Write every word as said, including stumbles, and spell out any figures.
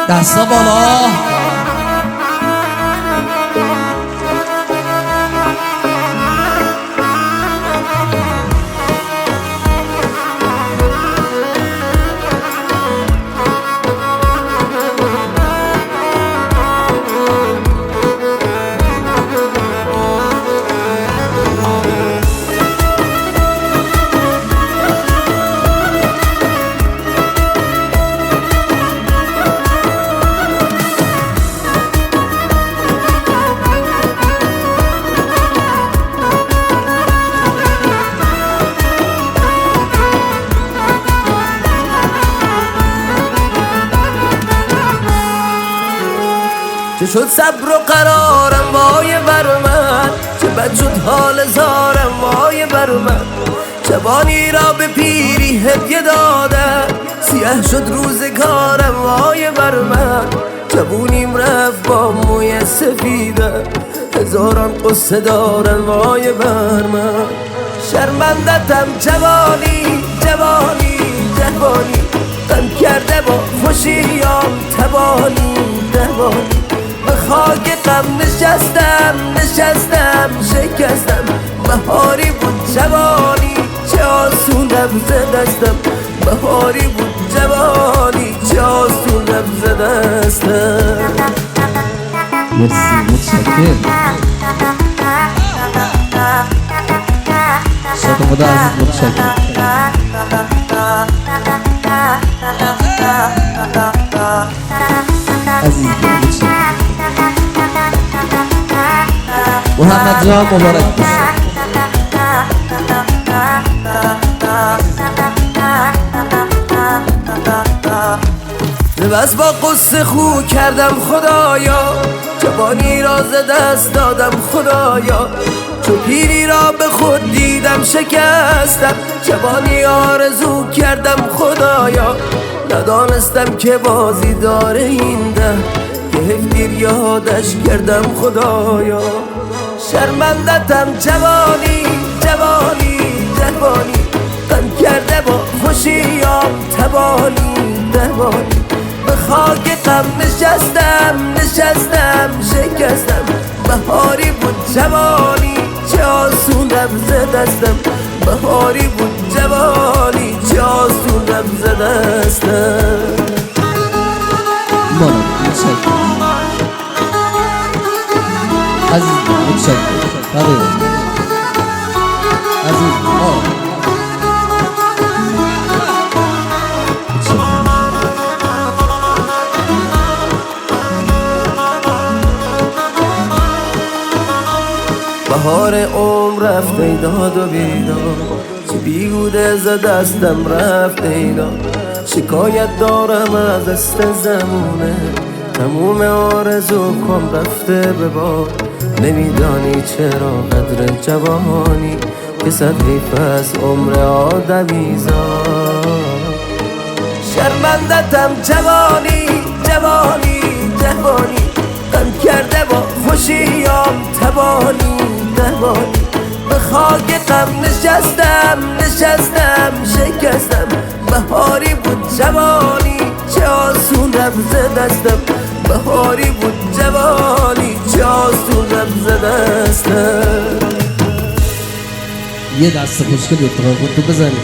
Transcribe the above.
Desta bala. چه شد صبر و قرارم وای بر من، چه بد شد حال زارم وای بر من. جوانی را به پیری هدیه دادم، سیه شد روزگارم وای بر من. جوونیم رفت با موی سفیدم، هزاران قصه دارم وای بر من. شرمندتم جوانی، جوانی، جوانی، غم کرده با خوشیام توانی، توانی. به خاک غم نشستم، نشستم، شکستم. بهاری بود جوانی، چه آسون رفت ز دستم. بهاری بود جوانی، چه آسون رفت ز دستم. Merci, متشکر. Sota xwe da ezîz, mutşekir. Ezîz, mutşekir. Muhammed Can, mubarek. Bes ba غصه خو کردم خدایا، جوانی را ز دست دادم خدایا. چو پیری را به خود دیدم شکستم، جوانی آرزو کردم خدایا. ندانستم که بازی داره این ده، که حیف دیر یادش کردم خدایا. شرمندتم جوانی، جوانی، جوانی، غم کرده با خوشیام توانی، توانی. به خاک غم نشستم، نشستم، شکستم. بهاری بود جوانی، چه آسون رفت ز دستم. بهاری بود جوانی، چه آسون رفت ز دستم. Mano, mutşekir. Ezîz, mutşekir. Tabii. Ezîz, al. Mutşekir. بهار عمر رفت ای داد و بیداد، چه بیهوده ز دستم رفت ای داد. شکایت دارم از است زمونه، تموم آرزوکام رفته به باد. نمی‌دانی چرا قدر جوانی، که صد حیف از عمر آدمیزاد. شرمندتم جوانی، جوانی، جوانی، غم کرده با خوشیام توانی، توانی. به خاک غم نشستم، نشستم، شکستم. بهاری بود جوانی، چه آسون رفت ز دستم. بهاری بود جوانی، چه آسون رفت ز دستم. Yê dest xweşkir yê tu xwe tu bizanî.